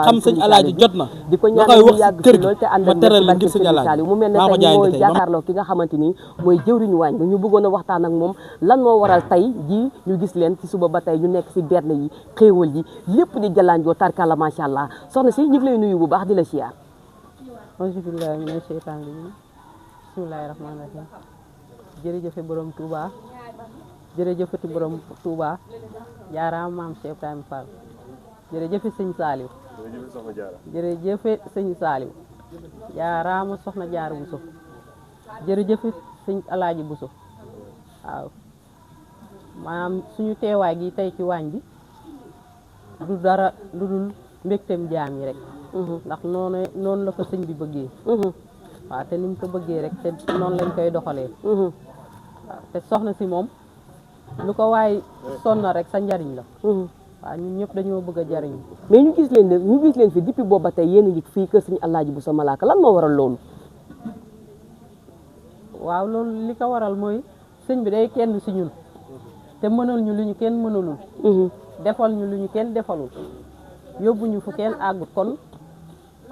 xam sëñ Alaaji jot na di ko nga ñaanal koy mu wax yàgg kër fi loolu te ànd ma ak teral la barke ngir sëñ Sëriñ Alaaji Saliou mu mel ne maa ko tey jaayante mooy tey jàkkaarloo ki nga xamante ni mooy jëwriñu waañ bi ñu bëggoon a waxtaan ak moom lan moo waral tey ji ñu gis leen ci suba ba tey ñu nekk ci berne yi xéewal yi lépp di jalaanjoo tarkala macha allah soxna si ñu ngi lay nuyu bu baax di la siyaar. auzu billaahi mina sheytaani rajiim bismillaahi rahmaani rahiim jërëjëfe borom Touba jërëjëfati borom Touba jaaraam maam Cheikh Ibrahima Fall jërëjëfe sëñ Saliou jërëjëfe sëñ Saliou jaaraama soxna Jaara Buso jërëjëfe sëñ Alaaji Buso waaw maanaam suñu teewaay gi tey ci waañ bi du dara lu dul mbégteem jaam yi rek ndax noonu la ko sëñ bi bëggee waaw te ni mu ko bëggee rek te noonu lañ koy doxalee waaw te soxna si moom lu ko waay sonna rek sa njariñ la waaw ñun ñëpp dañoo bëgg a jariñ mais ñu gis leen fi depuis boobu ba tey yéen a ngi fii kër sëñ Alaaji Buso Malaaka lan moo waral loolu waaw loolu li ko waral mooy sëñ bi day kenn si ñun te mënal ñu lu ñu kenn mënalul defal ñu lu ñu kenn defalul yóbbu ñu fu kenn àggut kon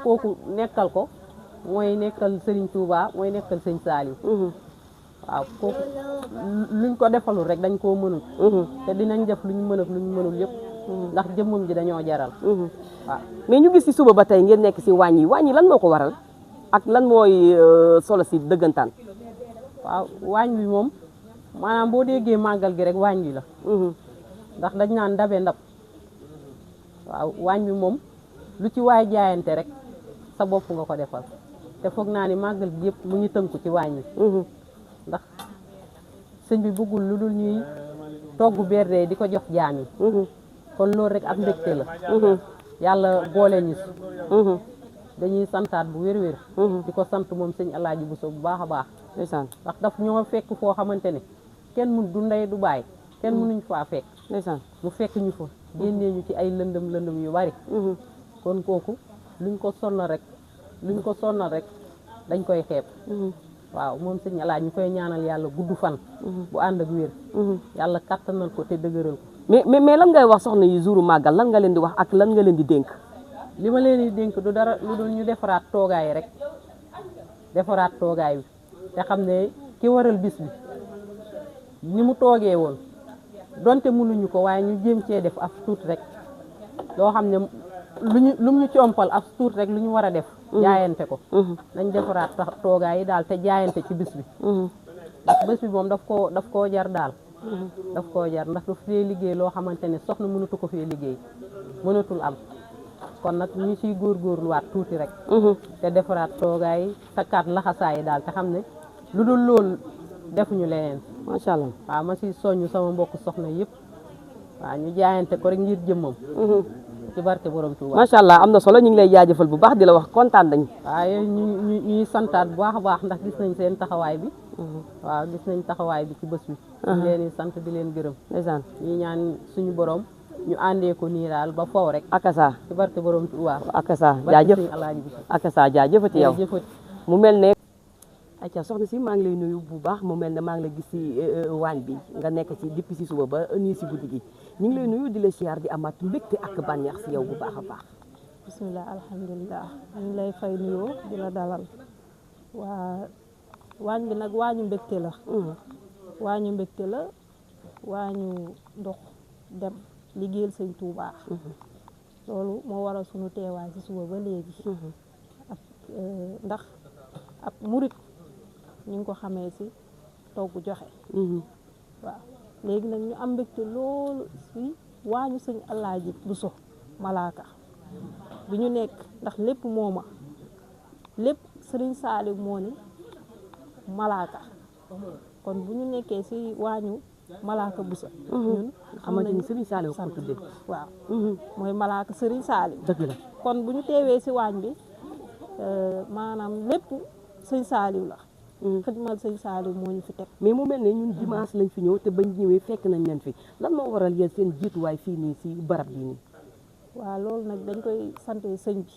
kooku nekkal ko mooy nekkal Serigne Touba mooy nekkal sëñ Saliou waaw kooku luñ ko defalul rek dañ koo mënul te dinañ def lu ñu mën ak lu ñu mënul yëpp ndax jëmmam ji dañoo jaral waaw mais ñu gis ci suba ba tey ngeen nekk ci waañ yi lan moo ko waral ak lan mooy solo si dëggantaan waaw waañ bi moom maanaam boo déggee màggal gi rek waañ bi la ndax dañ naan ndabe ndab waaw waañ bi moom lu ci waay jaayante rek sa bopp nga ko defal te foog naa ni màggal gi yëpp mu ngi tënku ci waañ bi ndax sëñ bi bëggul lu dul ñuy togg berde di ko jox jaam yi kon loolu rek ak mbégte la yàlla boole ñu si dañuy santaat bu wér-wér di ko sant moom sëñ Alaaji Buso bu baax a baax ndeysaan ndax daf ñoo fekk foo xamante ne kenn mun du ndey du baay kenn mënuñ faa fekk ndeysaan mu fekk ñu fa génnee ñu ci ay lëndëm yu bari kon kooku luñ ko sonnal rek dañ koy xeeb waaw moom sëñ Alaaji ñu koy ñaanal yàlla gudd fan bu ànd ak wér yàlla kattanal ko te dëgëral ko mais lan ngay wax soxna yi jouru màggal lan nga leen di wax ak lan nga leen di dénk li ma leen di dénk du dara lu dul ñu defaraat toogaay rek defaraat toogaay bi te xam ne ki waral bis bi ni mu toogee woon donte mënuñu ko waaye ñu jéem cee def af tuut rek loo xam ne lu ñu compal af tuut rek lu ñu war a def jaayante ko nañ defaraat toogaay yi daal te jaayante ci bis bi ndax bis bi moom daf koo jar daal daf koo jar ndax daf fee liggéey loo xamante ne soxna mënatu ko fee liggéey mënatul am kon nag ñu ciy góorgóorluwaat tuuti rek te defaraat toogaay yi takkaat laxasaay yi daal te xam ne lu dul loolu defuñu leneen macha allah waaw ma si soññu sama mbokk soxna yëpp waaw ñu jaayante ko rek ngir jëmmam ci barke borom Touba macha allah am na solo ñu ngi lay jaajëfal bu baax di la wax kontaan nañ waaye ñuy santaat bu baax a baax ndax gis nañ seen taxawaay bi waaw gis nañ taxawaay bi ci bés bi ñu leen di sant di leen gërëm ndeysaan ñi ñaan suñu borom ñu àndee ko nii daal ba faw rek akasa ci barke borom Touba akasa jaajëf akasa jaajëfati yow mu mel ne acca soxna si maa ngi lay nuyu bu baax mu mel ne maa ngi lay gis si waañ bi nga nekk ci depuis si suba ba nii si guddi gi ñu ngi lay nuyu di la siyaar di amaat mbégte ak bànneex si yow bu baax a baax bisimilah alhamdulilah ñu ngi lay fay nuyoo di la dalal waa waañ bi nag waañu mbégte la waañu mbégte la waañu ndox dem liggéeyal sëñ Tuubaa loolu moo waral sunu teewaay si suba ba léegi ak ndax ab murit ñu ngi ko xamee si togg joxe waaw léegi nag ñu am mbégte loolu si waañu sëñ Alaaji Buso Malaaka bi ñu nekk ndax lépp mooma lépp sëriñ Saliou moo ni Malaaka kon bu ñu nekkee si waañu Malaaka Buso ñun xamante ni sëriñ Saliou ko tuddee waaw mooy Malaaka sëriñ Saliou dëgg la kon bu ñu teewee si waañ bi maanaam lépp sëñ Saliou la xidmal sëñ Saliou moo ñu fi teg mais mu mel ne ñun dimanche lañ fi ñëw te bañ ñëwee fekk nañ leen fi lan moo waral yéen seen jiituwaay fii nii si barab bii nii waaw loolu nag dañ koy sante sëñ bi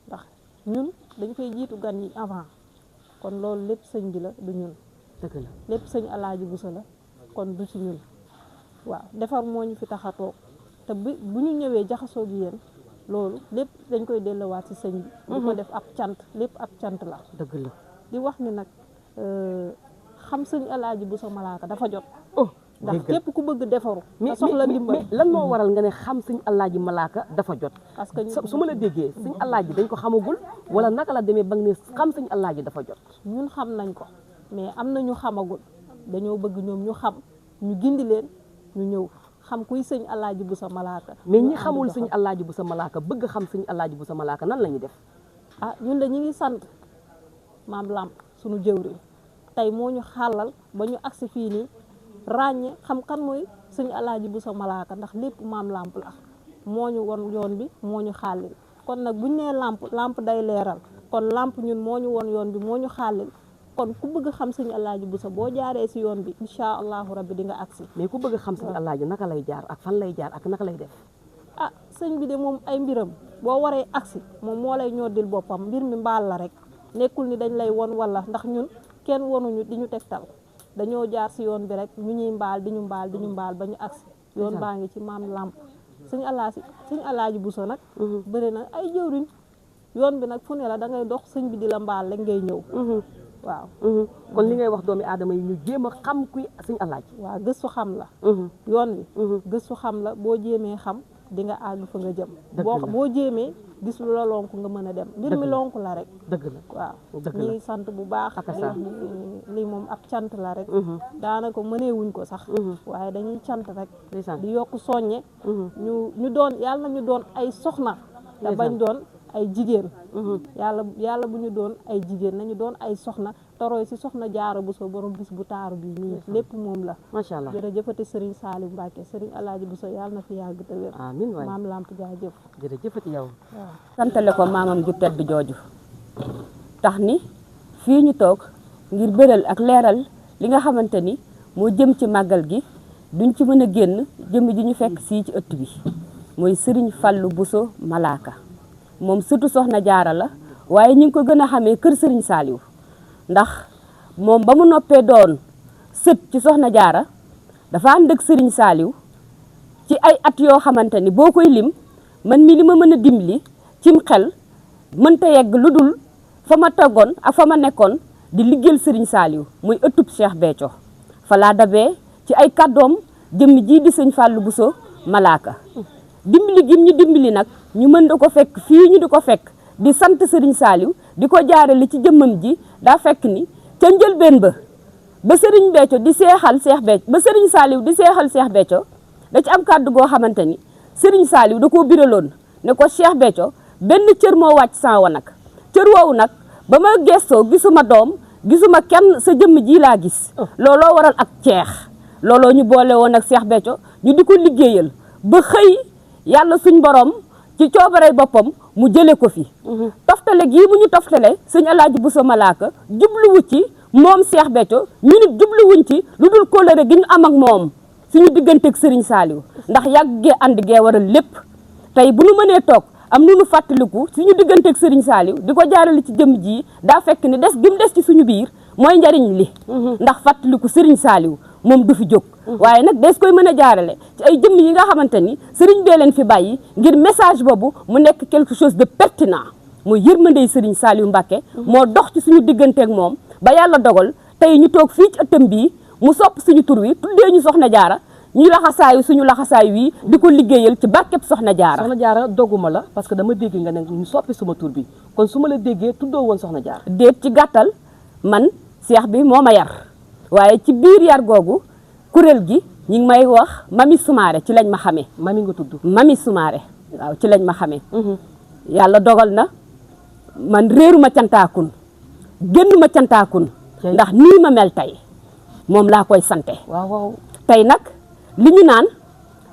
ndax ñun dañ koy jiitu gan yi avant kon loolu lépp sëñ bi la du ñun dëgg la lépp sëñ Alaaji Buso la kon du ci ñun waaw defar moo ñu fi tax a toog te bu ñu ñëwee jaxasoo gi yéen loolu lépp dañ koy delluwaat ci sëñ bi di ko def ab cant lépp ab cant la dëgg la di wax ni nag xam sëñ Alaaji Bousso Malaka dafa jot ndax képp ku bëgg defaru te soxla ndimbal mais lan moo waral nga ne xam sëñ Alaaji Malaka dafa jot parce que su ma la déggee sëñ Alaaji dañ ko xamagul wala naka la demee ba nga ne xam sëñ Alaaji dafa jot ñun xam nañ ko mais am na ñu xamagul dañoo bëgg ñoom ñu xam ñu gindi leen ñu ñëw xam kuy sëñ Alaaji Bousso Malaka mais ñi xamul sëñ Alaaji Bousso Malaka bëgg xam sëñ Alaaji Bousso Malaka nan la ñuy def ñun de ñu ngi sant maam Lamp suñu jëwriñ tey moo ñu xàllal ba ñu agsi fii nii ràññe xam kan mooy sëñ Alaaji Bousso Malaka ndax lépp maam Lamp la moo ñu won yoon bi moo ñu xàllil kon nag buñ nee lamp day leeral kon lamp ñun moo ñu won yoon bi moo ñu xàllil kon ku bëgg xam sëñ Alaaji Bousso boo jaaree si yoon bi incha allahu rabbi di nga agsi mais ku bëgg xam sëñ Alaaji naka lay jaar ak fan lay jaar ak naka lay def sëñ bi de moom ay mbiram boo waree agsi moom moo lay ñoddil boppam mbir mi mbaal la rek nekkul ni dañ lay won wala ndax ñun kenn wonuñu di ñu tegtal dañoo jaar si yoon bi rek ñu ñuy mbaal di ñu mbaal ba ñu agsi yoon baa ngi ci maam Lamp sëñ Alaaji Bousso nag bëri na ay jëwriñ yoon bi nag fu ne la da ngay dox sëñ bi di la mbaal rek ngay ñëw waaw kon li ngay wax doomi aadama yi ñu jéem a xam kuy sëñ Alaaji waaw gëstu xam la yoon bi gëstu xam la boo jéemee xam di nga àgg fa nga jëm boo jéemee gis lu la lonk nga mën a dem mbir mi lonk la rek dëgg la waaw ñu ngi sant bu baax lii moom ab cant la rek daanaka mëneewuñ ko sax waaye dañuy cant rek di yokk soññe ñu doon yàlla na ñu doon ay soxna te bañ doon ay jigéen yàlla bu ñu doon ay jigéen nañu doon ay soxna toroy si soxna Jaara Bousso borom bis bu taaru bi nii lépp moom la macha allah jërëjëfati Serigne Saliou Mbacke Serigne Alaaji Bousso yàlla na fi yàgg te wér amiin waay maam Lamp jaajëf jërëjëfati yow waaw santale ko maamam ju tedd jooju tax ni fii ñu toog ngir bëral ak leeral li nga xamante ni moo jëm ci màggal gi duñ ci mën a génn jëm ji ñu fekk sii ci ëtt bi mooy Serigne Fallou Bousso Malaka moom surtout soxna Jaara la waaye ñu ngi ko gën a xamee kër Serigne Saliou ndax moom ba mu noppee doon sët ci soxna Jaara dafa ànd ak Serigne Saliou ci ay at yoo xamante ni boo koy lim man mi li ma mën a dimbali cim xel mënta yegg lu dul fa ma toggoon ak fa ma nekkoon di liggéeyal Serigne Saliou muy ëttub Cheikh Béthio fa laa dabee ci ay kàddoom jëmm jii di sëñ Fallou Bousso Malaka dimbali gim ñu dimbali nag ñu mën da ko fekk fii ñu di ko fekk di sant Serigne Saliou di ko jaarale ci jëmmam ji daa fekk ni ca njëlbeen ba Serigne Béthio di seexal Cheikh Béthio ba Serigne Saliou di seexal Cheikh Béthio da ci am kàddu goo xamante ni Serigne Saliou da koo biraloon ne ko Cheikh Béthio benn cër moo wàcc sans wa nag cër woowu nag ba ma gestoo gisuma doom gisuma kenn sa jëmm ji laa gis looloo waral ak ceex looloo ñu boole woon ak Cheikh Béthio ñu di ko liggéeyal ba xëy yàlla suñ borom ci coobarey boppam mu jële ko fi toftale gii mu ñu toftale sëñ Alaaji Bousso Malaka jubluwu ci moom Cheikh Béthio ñu nit jubluwuñ ci lu dul kóllëre gi ñu am ak moom suñu digganteeg Serigne Saliou ndax yàgg gee ànd gee waral lépp tey bu nu mënee toog am nu nu fàttaliku suñu digganteeg Serigne Saliou di ko jaarale ci jëmm ji daa fekk ni des gi mu des ci suñu biir mooy njariñ li ndax fàttaliku Serigne Saliou moom du fi jóg waaye nag des koy mën a jaarale ci ay jëmm yi nga xamante ni Serigne bee leen fi bàyyi ngir message boobu mu nekk quelque chose de pertinent muy yërmandey Serigne Saliou Mbacké moo dox ci suñu digganteeg moom ba yàlla dogal tey ñu toog fii ci ëttam bii mu sopp suñu tur wi tuddee ñu soxna Jaara ñu laxasaayu suñu laxasaayu wi di ko liggéeyal ci barkeb soxna Jaara. soxna Jaara dogguma la parce que dama dégg nga ne ñu soppi suma tur bi kon su ma la déggee tuddoo woon soxna Jaara. déet ci gàttal man seex bi moo ma yar waaye ci biir yar googu kuréel gi ñi ngi may wax Mami Soumaré ci lañ ma xamee. mami nga tudd. Mami Soumaré waaw ci lañ ma xamee. yàlla dogal na man réeru ma cantaakun génn ma cantaakun ndax nii ma mel tey moom laa koy sante waaw waaw tey nag li ñu naan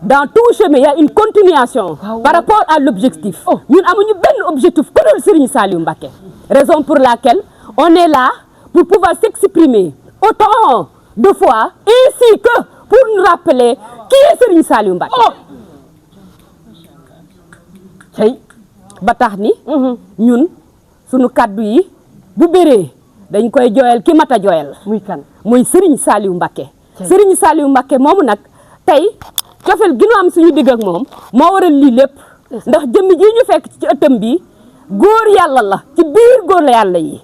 dans tout chemin il y a une continuation par rapport à l'objectif ñun amuñu benn objectif ku dul Serigne Saliou Mbacké raison pour laquelle on est là pour pouvoir s'exprimer autant de fois ainsi que pour nous rappeler qui est Serigne Saliou Mbacké tey ba tax ni ñun sunu kaddu yi bu béree dañ koy jooyal ki mat a jooyal muy kan muy Serigne Saliou Mbacké Serigne Saliou Mbacké moomu nag tey cofeel gi nu am suñu digg ak moom moo waral lii lépp ndax jëmmi ji ñu fekk ci ëttam bi góor yàlla la ci biir góor yàlla yi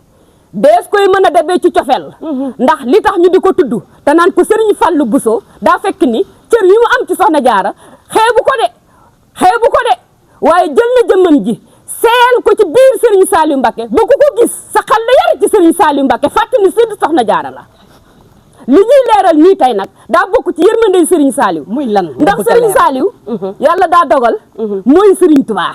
dees koy mën a dabee ci cofeel ndax li tax ñu di ko tudd te naan ko Serigne Fallou Bousso daa fekk ni cër yi mu am ci Soxna Jaara xeebu ko de waaye jël na jëmmam ji seel ko ci biir Serigne Saliou Mbacké ba ku ko gis sa xel la yare ci Serigne Saliou Mbacké fàtt ni sëdd Soxna Jaara la li ñuy leeral nii tey nag daa bokk ci yërmandey Serigne Saliou muy lan ndax Serigne Saliou yàlla daa dogal mooy Serigne Touba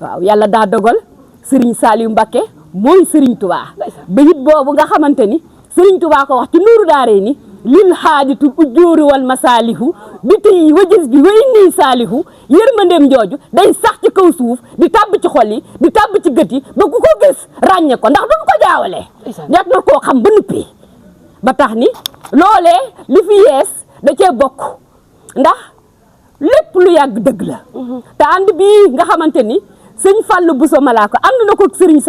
waaw yàlla daa dogal Serigne Saliou Mbacké mooy Serigne Touba bayit boobu nga xamante ni Serigne Touba ko wax ci nuuru daaree ni lil xaaditu ujjóori wal masaalihu bi tey wajis bi way nii saalihu yërmandeem jooju day sax ci kaw suuf di tàbb ci xol yi di tàbb ci gët yi ba ku ko gis ràññe ko ndax duñ ko jaawale ñett na koo xam ba nuppi ba tax ni loolee li fi yees da cee bokk ndax lépp lu yàgg dëgg la te ànd bii nga xamante ni sëñ Fallou Bousso Malaka ànd na ko Serigne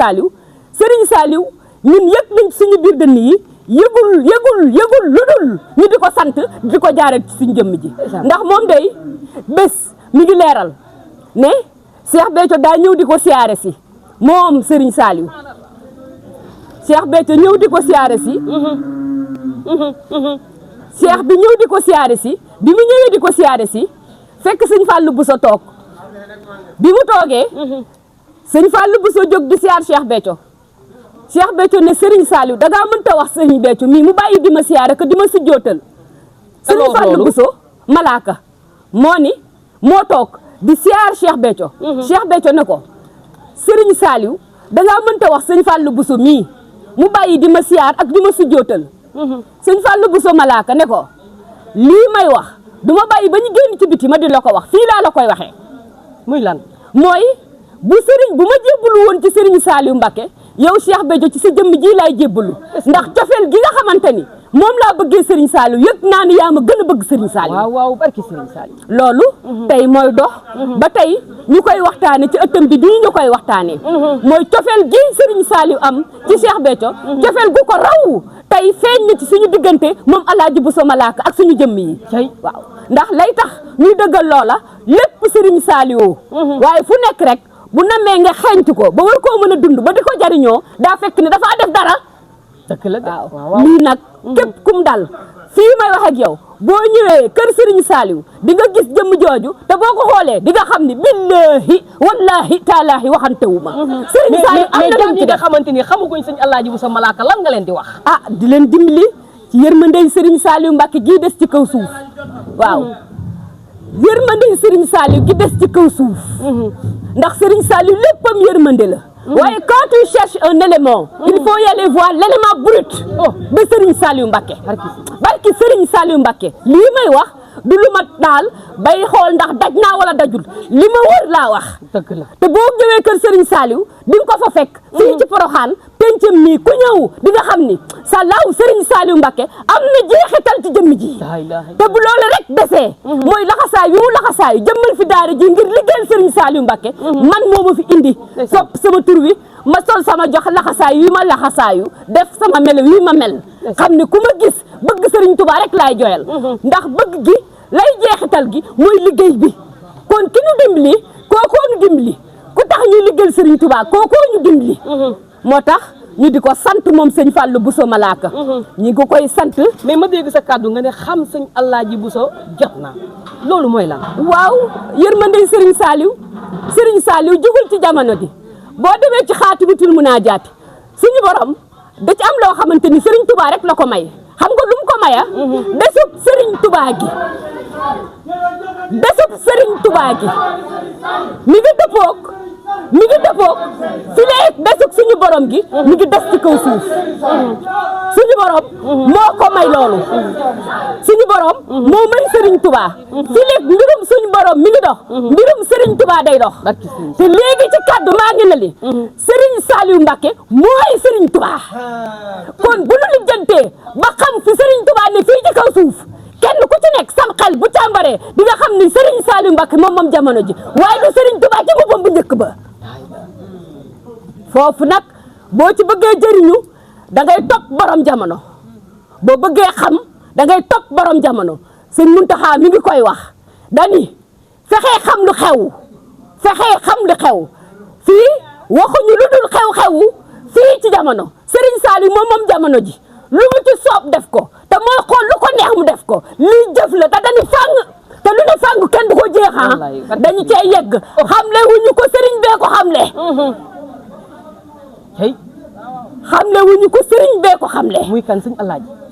Saliou ñun yëg nañ suñu biir dënn yi yëgul lu dul ñu di ko sant di ko jaaree ci suñu jëmm ji ndax moom day bés mi ngi leeral ne Cheikh Béthio daa ñëw di ko siyaare si moom Serigne Saliou Cheikh Béthio ñëw di ko siyaare si Cheikh bi ñëw di ko siyaare si bi mu ñëwee di ko siyaare si fekk sëñ Fallou Bousso toog bi mu toogee sëñ Fallou Bousso jóg di siyaar Cheikh Béthio ne Serigne Saliou dangaa mënta wax Serigne Béthio mii mu bàyyi di ma siyaare que di ma sujjootal Serigne Fallou Bousso Malaka moo toog di siyaar Cheikh Béthio Cheikh Béthio ne ko Serigne Saliou dangaa mënta wax sëñ Fallou Bousso mii mu bàyyi di ma siyaar ak di ma sujjootal sëñ Fallou Bousso Malaka ne ko lii may wax du ma bàyyi ba ñu génn ci biti ma di la ko wax fii laa la koy waxee muy lan mooy bu ma jébbalu woon ci Serigne Saliou Mbacké yow Cheikh Béthio ci sa jëmm ji laay jébbalu ndax cofeel gi nga xamante ni moom laa bëggee Serigne Saliou yëg naa ni yaa ma gën a bëgg Serigne Saliou waaw barki Serigne Saliou loolu tey mooy dox ba tey ñu koy waxtaane ci ëttam bi ñu koy waxtaane mooy cofeel gi Serigne Saliou am ci Cheikh Béthio cofeel gu ko raw tey feeñ na ci suñu diggante moom Alaaji Bousso Malaka ak suñu jëmm yi waaw ndax lay tax ñuy dëggal loola lépp Serigne Saliou waaye fu nekk rek bu namee nga xeeñtu ko ba war koo mën a dund ba di ko jariñoo daa fekk ni dafa def dara dëgg la waaw lii nag képp kum dal fii may wax ak yow boo ñëwee kër Serigne Saliou di nga gis jëmm jooju te boo ko xoolee di nga xam ni billahi wallahi taalaahi waxantewu ma Serigne Saliou am na lu ci nga xamante ni xamaguñ sëñ Alaaji Bousso Malaka lan nga leen di wax di leen dimbali ci yërmandey Serigne Saliou Mbacké gii des ci kaw suuf waaw yërmandey Serigne Saliou gi des ci kaw suuf ndax Serigne Saliou léppam yërmande la waaye quand tu cherches un élément il faut y aller voir l'élément brut de Serigne Saliou Mbacké barki Serigne Saliou Mbacké lii may wax du lu ma daal bay xool ndax daj naa wala dajul li ma wër laa wax dëgg la te boo ñëwee kër Serigne Saliou di nga ko fa fekk fii ci Porokhane pencam mii ku ñëw di nga xam ni salaaw Serigne Saliou Mbacké am na jeexital ci jëmm ji te bu loolu rek desee mooy laxasaay yu mu laxasaayu jëmmal fi daara ji ngir liggéeyal Serigne Saliou Mbacké man moo ma fi indi sopp sama tur wi ma sol sama jox laxasaayu yi ma laxasaayu def sama melo yi ma mel xam ne ku ma gis bëgg Serigne Touba rek laay joyal ndax bëgg gi lay jeexital gi mooy liggéey bi kon ki ñu dimbali kookoo ñu dimbali ku tax ñuy liggéeyal Serigne Touba kookoo ñu dimbali moo tax ñu di ko sant moom sëñ Fallou Bousso Malaka ñi ngi koy sant mais ma dégg sa kàddu nga ne xam sëñ Alaaji Bousso jot na loolu mooy lan waaw yërmandey Serigne Saliou jugul ci jamono di boo demee ci xaatimatul munaajaati suñu borom da ci am loo xamante ni Serigne Touba rek la ko may xam nga lu mu ko maya desub Serigne Touba gi mi ngi dëppoog fi leeg desug suñu borom gi mi ngi des ci kaw suuf suñu borom moo ko may loolu suñu borom moo may Serigne Touba fi leeg mbirum suñu borom mi ngi dox mbirum Serigne Touba day dox te léegi ci kàddu maa ngi na li Serigne Saliou Mbacké mooy Serigne Touba kon bu nu lijjantee ba xam fi Serigne Touba ne fii ci kaw suuf kenn ku ci nekk sam xel bu càmbaree di nga xam ni Serigne Saliou Mbacké moom jamono ji waaye du Serigne Touba ci boppam bu njëkk ba foofu nag boo ci bëggee jëriñu da ngay topp borom jamono boo bëggee xam da ngay topp borom jamono sëñ Muntaxa mi ngi koy wax dani fexee xam lu xew fexee xam lu xew fii waxuñu lu dul xew-xewu fii ci jamono Serigne Saliou moom jamono ji lu mu ci soob def ko te mooy xool lu ko neex mu def ko lii jëf la te dañu fàng te lu ne fàng kenn du ko jeexaa dañu cee yegg xamle wuñu ko Serigne bee ko xamle xamle wuñu ko Serigne bee ko xamle muy kan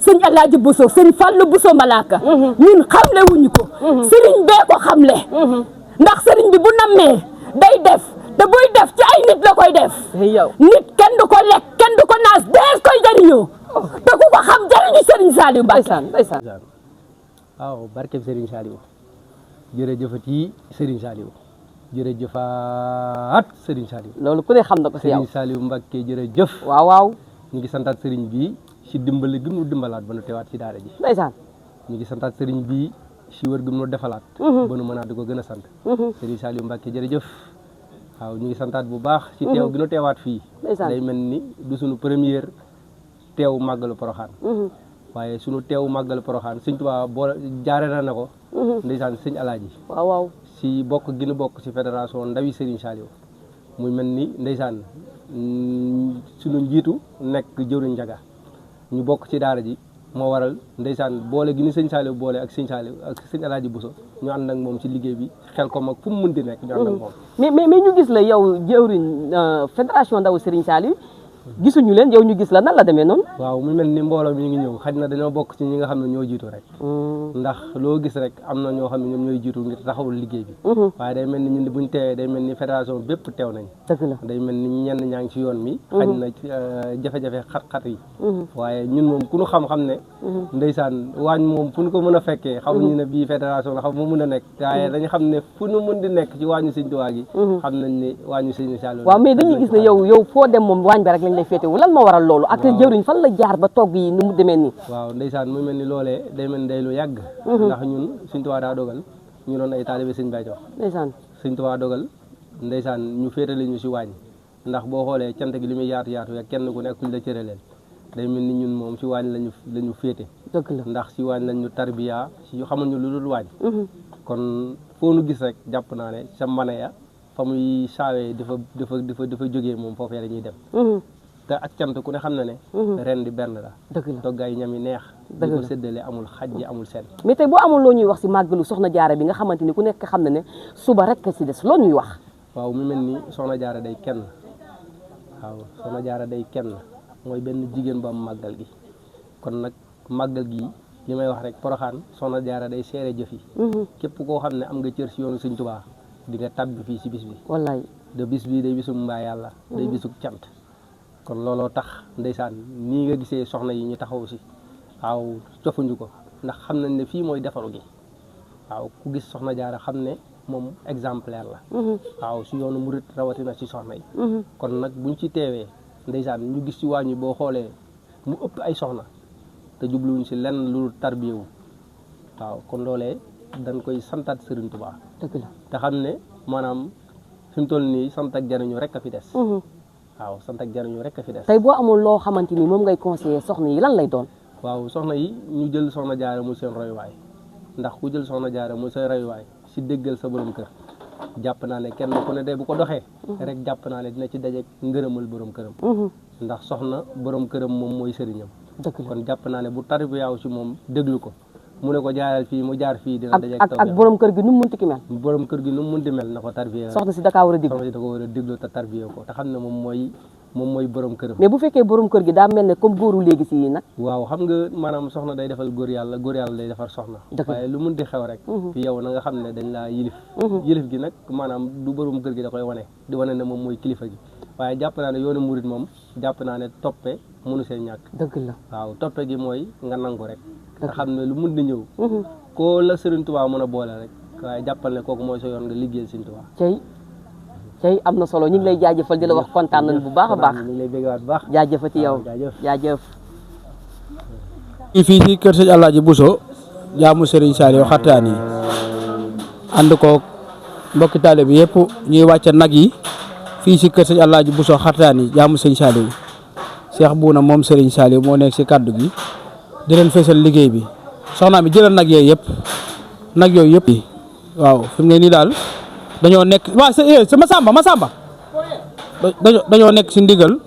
sëñ Alaaji Bousso sëñ Fallu Bousso Malaka ñun xamle wuñu ko Serigne bee ko xamle ndax Serigne bi bu nammee day def te buy def ci ay nit la koy def nit kenn du ko lekk kenn du ko naas dees koy jariñoo te ku ko xam jariñu Serigne Saliou Mbacké ndeysaan waaw barkeb Serigne Saliou jërëjëfati Serigne Saliou jërëjëfaat Serigne Saliou loolu ku ne xam na ko si yow Serigne Saliou Mbacké jërëjëf waaw ñu ngi santaat Serigne bi si dimbali gi mu dimbalaat ba nu teewaat si daara ji ndeysaan ñu ngi santaat Serigne bi si wër gi mu defalaat ba nu mënaat di ko gën a sant Serigne Saliou Mbacké jërëjëf waaw ñu ngi santaat bu baax si teew gi nu teewaat fii day mel ni du suñu première teew màggalu Poroxaan waaye suñu teew màggalu Poroxaan Sëñ Tuubaa boo jaare na ko ndeysaan sëñ Alaaji waaw si bokk gi nu bokk si fédération ndawi Serigne Saliou muy mel ni ndeysaan suñu njiitu nekk jëwriñ Njaga ñu bokk ci daara ji moo waral ndeysaan boole gi ni sëñ Saliou boole ak sëñ Saliou ak sëñ Alaaji Bousso ñu ànd ak moom ci liggéey bi xel ko mag fu mu mën di nekk ñu ànd ak moom mais ñu gis la yow jëwriñ fédération ndaw Serigne Saliou gisuñu leen yow ñu gis la nan la demee noonu waaw mu mel ni mbooloo mi ngi ñëw xaj na dañoo bokk ci ñi nga xam ne ñoo jiitu rek ndax loo gis rek am na ñoo xam ne ñoom ñooy jiitu ngir taxawul liggéey bi waaye day mel ni ñun buñ teewee day mel ni fédération bépp teew nañ dëgg la day mel ni ñenn ñaa ngi ci yoon mi xaj na jafe-jafe xat-xat yi waaye ñun moom ku ñu xam-xam ne ndeysaan waañ moom fu ñu ko mën a fekkee xamuñu ne bii fédération la xam mu mën a nekk waaye dañu xam ne fu ñu mën di nekk ci waañu Sëñ Tuubaa gi xam nañ ne waañu Sëñ Saliou waaw mais dañuy gis ne yow foo dem moom waañ bi rek lañ lay féetewu lan moo waral loolu ak jëwriñ fan la jaar ba togg yi ni mu demee nii waaw ndeysaan muy mel ni loolee day mel ni day lu yàgg ndax ñun Sëñ Tuubaa daa dogal ñu doon ay taalibe Sëñ Béthio ndeysaan Sëñ Tuubaa dogal ndeysaan ñu féetale ñu si waañ ndax boo xoolee cant gi li muy yaatu yaatu ya kenn ku nekk kuñ la cëre leen day mel ni ñun moom si waañ lañu féete dëgg la ndax si waañ lañu tarbiya si xamuñ ñu lu dul waañ kon foo nu gis rek jàpp naa ne sa mbane ya fa muy saawee dafa jógee moom foofee la ñuy dem te ak cant ku ne xam na ne ren di benn la dëgg la toggaay ñam yi neex di ko séddale amul xaj ji amul seen mais tey boo amul loo ñuy wax si màggalu Soxna Jaara bi nga xamante ni ku nekk xam na ne suba rek si des loo ñuy wax waaw mu mel ni Soxna Jaara day kenn waaw Soxna Jaara day kenn mooy benn jigéen bu am màggal gi kon nag màggal gi li may wax rek Poroxaan Soxna Jaara day seere jëf yi képp koo xam ne am nga cër si yoonu Sëñ Tuubaa di nga tàbbi fii si bis bi wallaay de bis bi day bisum mbaa yàlla day bisum cant kon looloo tax ndeysaan nii nga gisee soxna yi ñu taxaw si waaw cofuñu ko ndax xam nañ ne fii mooy defaru gi waaw ku gis Soxna Jaara xam ne moom exemplaire la waaw si yoonu murit rawatina si soxna yi kon nag buñ ci teewee ndeysaan ñu gis ci wàññi boo xoolee mu ëpp ay soxna te jubluwuñ si lenn lu tarbiyewu waaw kon loolee dañ koy santaat Serigne Touba dëgg la te xam ne maanaam fi mu toll nii sant ak jariñu rek a fi des waaw sant ak jariñu rek a fi des tey boo amul loo xamante ni moom ngay conseiller soxna yi lan lay doon waaw soxna yi ñu jël Soxna Jaara muy seen royuwaay ndax ku jël Soxna Jaara muy seen royuwaay si déggal sa borom kër jàpp naa ne kenn ku ne de bu ko doxee rek jàpp naa ne dina ci daje ngërëmal borom këram ndax soxna borom këram moom mooy sëriñam kon jàpp naa ne bu tarbiyaaw si moom déglu ko mu ne ko jaaral fii mu jaar fii dina daje ak borom kër gi nu mu munti ki mel borom kër gi nu mu munti mel na ko tarbiya soxna si dakaa war a déglu soxna si da ko war a déglu te tarbiya ko te xam ne moom mooy borom këram mais bu fekkee borom kër gi daa mel ne comme góoru léegi si nag waaw xam nga maanaam soxna day defal góor yàlla day defar soxna waaye lu mun di xew rek fi yow na nga xam ne dañ laa yilif gi nag maanaam du borom kër gi da koy wane di wane ne moom mooy kilifa gi waaye jàpp naa ne yoonu murit moom jàpp naa ne toppe mënu see ñàkk dëgg la waaw toppe gi mooy nga nangu rek nga xam ne lu mun di ñëw koo la Serigne Touba mën a boole rek waaye jàppal ne kooku mooy sa yoon nga liggéeyal Serigne Touba tey am na solo ñu ngi lay jaajëfal di la wax kontaan nañu bu baax a baax ñu ngi lay béggaat bu baax jaajëfati yow jaajëf fii si kër sëñ Alaaji Bousso jaamu Serigne Saliou xartaan yi ànd ko mbokki taalibe bi yëpp ñuy wàcce nag yi fii si kër sëñ Alaaji Bousso xartaan yi jaamu sëñ Saliou Cheikh Bouna moom Serigne Saliou moo nekk si kaddu gi di leen feesal liggéey bi soxna mi jëlal nag yooyu yëpp waaw fi mu ne nii daal dañoo nekk waaw sa Masamba dañoo nekk si ndigal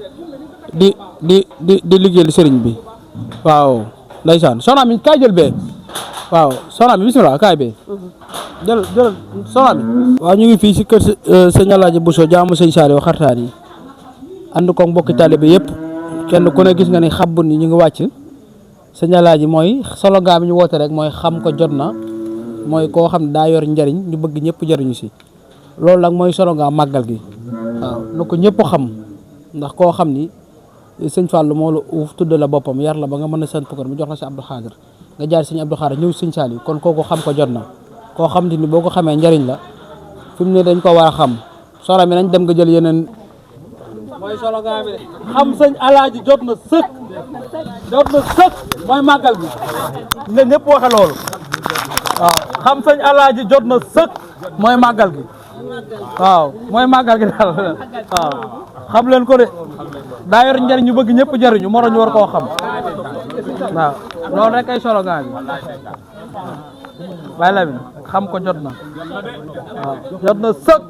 di liggéeyal sëriñ bi waaw ndeysaan soxna mi kaay jël bee waaw soxna mi bismillah kaay bee jël soxna mi waaw ñu ngi fii si kër sëñ Alaaji Bousso jaamu sëñ Saliou xartaan yi ànd ko mbokki taalibe yëpp kenn ku ne gis nga ni xabbu ni ñu ngi wàcc sëñ Alaaji mooy solo gaa bi ñu woote rek mooy xam ko jot na mooy koo xam ne daa yor njariñ ñu bëgg ñëpp jariñu si loolu nag mooy solo gaa màggal gi waaw na ko ñëpp xam ndax koo xam ni sëñ Fallou moo la uuf tudd la boppam yar la ba nga mën a sant pukar mu jox la si Abdou Khadir nga jaar sëñ Abdou Khadir ñëw sëñ Saliou kon kooku xam ko jot na koo xam te ni boo ko xamee njariñ la fi mu ne dañ ko war a xam sora mi nañ dem nga jël yeneen mooy solo gaa bi de xam sëñ Alaaji jot na sëkk mooy màggal gi ne ñëpp waxe loolu waaw xam sëñ Alaaji jot na sëkk mooy màggal gi waaw mooy màggal gi daal waaw xam leen ko de daa yor njariñ ñu bëgg ñëpp jariñu moo tax ñu war koo xam waaw loolu rek ay solo gaa bi bàyyi la bi xam ko jot na waaw jot na sëkk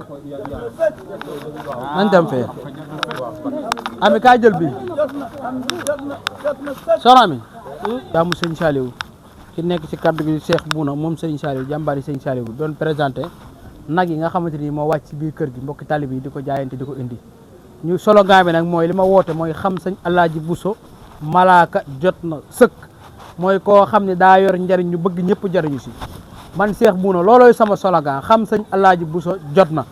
nañ dem fee ami kaay jël bi soxna mi jaamu sëñ Saliou ki nekk ci kaddu gi Cheikh Bouna moom sëñ Saliou jàmbaari sëñ Saliou doon présenté nag yi nga xamante ni moo wàcc ci biir kër gi mbokki talib yi di ko jaayante di ko indi ñu solo gaa bi nag mooy li ma woote mooy xam sëñ Alaaji Bousso malaaka jot na sëkk mooy koo xam ne daa yor njariñ ñu bëgg ñëpp jariñu si man Cheikh Bouna loolooy sama slogan xam sëñ Alaaji Bousso jot na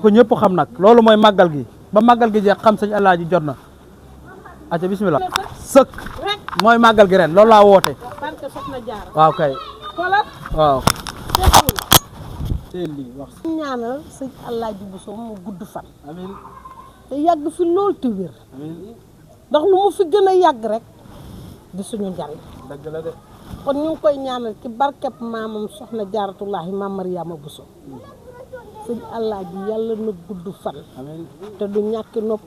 ko ñëpp xam nag loolu mooy màggal gi ba màggal gi jeex xam sëñ Alaaji jot na aca bismillah sëkk mooy màggal gi ren loolu laa woote waaw kay waaw ñaanal sëñ Alaaji Bousso mu gudd fan te yàgg fi lool te wér ndax lu mu fi gën a yàgg rek di suñu njariñ kon ñu ngi koy ñaanal ci barkeb maamam soxna jaaratullahi maam Mariama Bousso sëñ Alaaji yàlla na gudd fan te du ñàkki nopp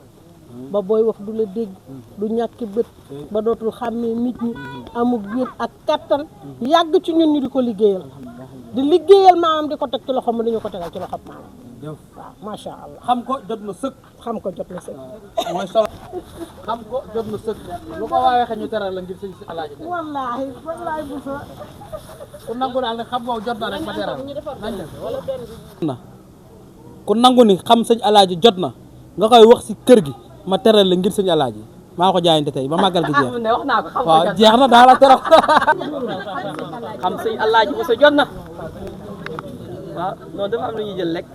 ba booy wax du la dégg du ñàkki bët ba dootul xàmmee nit ñi amul wér ak kattan yàgg ci ñun ñu di ko liggéeyal di liggéeyal maamam di ko teg ci loxo mu di ñu ko tegal ci loxo maamam waaw macha allah xam ko jot na sëkk xam ko jot na sëkk mooy solo xam ko jot na sëkk lu ko waa waxee ñu teral la ngir sëñ si Alaaji wallaahi Bousso ku nangu daal ne xam nga jot na rek ma teral nañ def na ku nangu ni xam sëñ Alaaji jot na nga koy wax si kër gi ma teral la ngir sëñ Alaaji maa ko jaayante tey ba màggal gi jeex wax naa ko xam waaw jeex na daal la teral xam sëñ Alaaji Bousso jot na waaw noonu dafa am lu ñuy jël lekk